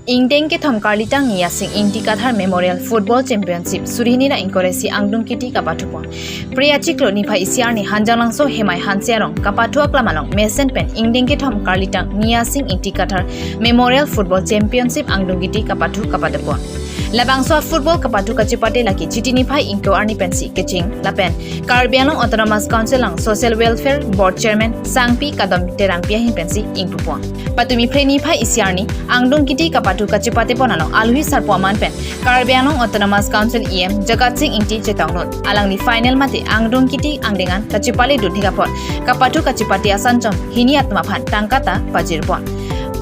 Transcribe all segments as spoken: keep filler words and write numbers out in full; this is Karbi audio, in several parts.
Ingdeng kethom Karlitang Niyasing Ingti Kathar Memorial Football Championship suri hini ra ingkoi ra isi angdung kiti kapathupon. Phre achiklo niphai isi arni Hanjanglangso Hemai Hanse arong kapathu aklam along mesen pen ingdeng kethom Karlitang Niyasing Ingti Kathar Memorial Football Championship angdung kiti kapathu kapatupon. Labangso football kapathu kachepate lake Chiti niphai ingkoi arni pensi kecheng lapen Karbi Anglong Autonomous Council along Social Welfare Board Chairman Sangpi Kadom Terangpi ahin pensi ingpupon. Patumi phre niphai isi arni angdung kiti kapathu kachepatepon along aluhi sarpo aman pen Karbi Anglong Autonomous Council E M Jagat Sing Ingti chetongdun. Alangli final mate angdung kiti angdeng an kachepale dunthek apot kapathu kachepate asanchom hini atum aphan tangka ta pajirpon.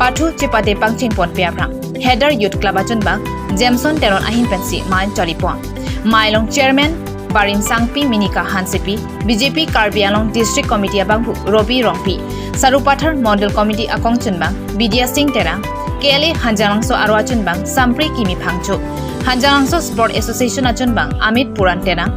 Pathu chepate pangchengponpe aphrang Header Youth Club achunbang Jameson Teron ahin pensi mai cholipon. Mai along Chairman Barim Sangpi, Minika Hansepi, B J P Karbi Anglong District Committee abangphu Robi Rongpi, Sarupathar Mondol Committee akongchunbang Bidya Sing Terang, K L A Hanjanglangso aro achunbang Sampri Kimi Phangcho, Hanjanglangso Sport Association achunbang Amit Puran Terang,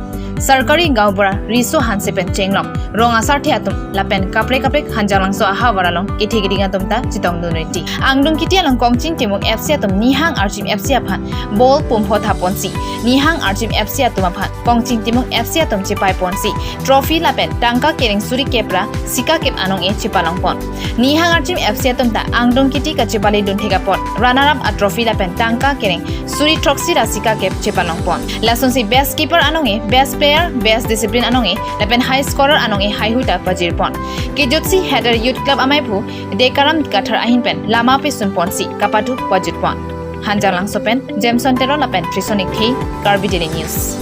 Sarkari Gaonbura Riso Hanse pen chenglok rong asarthe atum lapen kaprek kaprek Hanjanglangso ahavar along kethe keding atum ta chetongdun riti. Angdung kiti along Kongching Timung F C atum Nihang Archim F C aphan ball pumpho thaponsi Nihang Archim F C atum aphan Kongching Timung F C atum chepaiponsi trophy lapen tangka kereng suri kep ra sika kep anong-e chepalongpon. Nihang Archim F C atum ta angdung kiti kachepale dunthek apot runner up a trophy lapen tangka kereng suri throksi ra sika kep chepalongpon. Lasonsi best keeper anong-e, best player, best discipline anong-e lapen high scorer anong-e haihui ta pajirpon. Kejutsi Header Youth Club amaiphu Dekaram Kathar ahin pen lama pesunponsi kapathu pajutpon. Hanjanglangso pen Jameson Teron lapen Trisonic Thei, Karbi Daily News.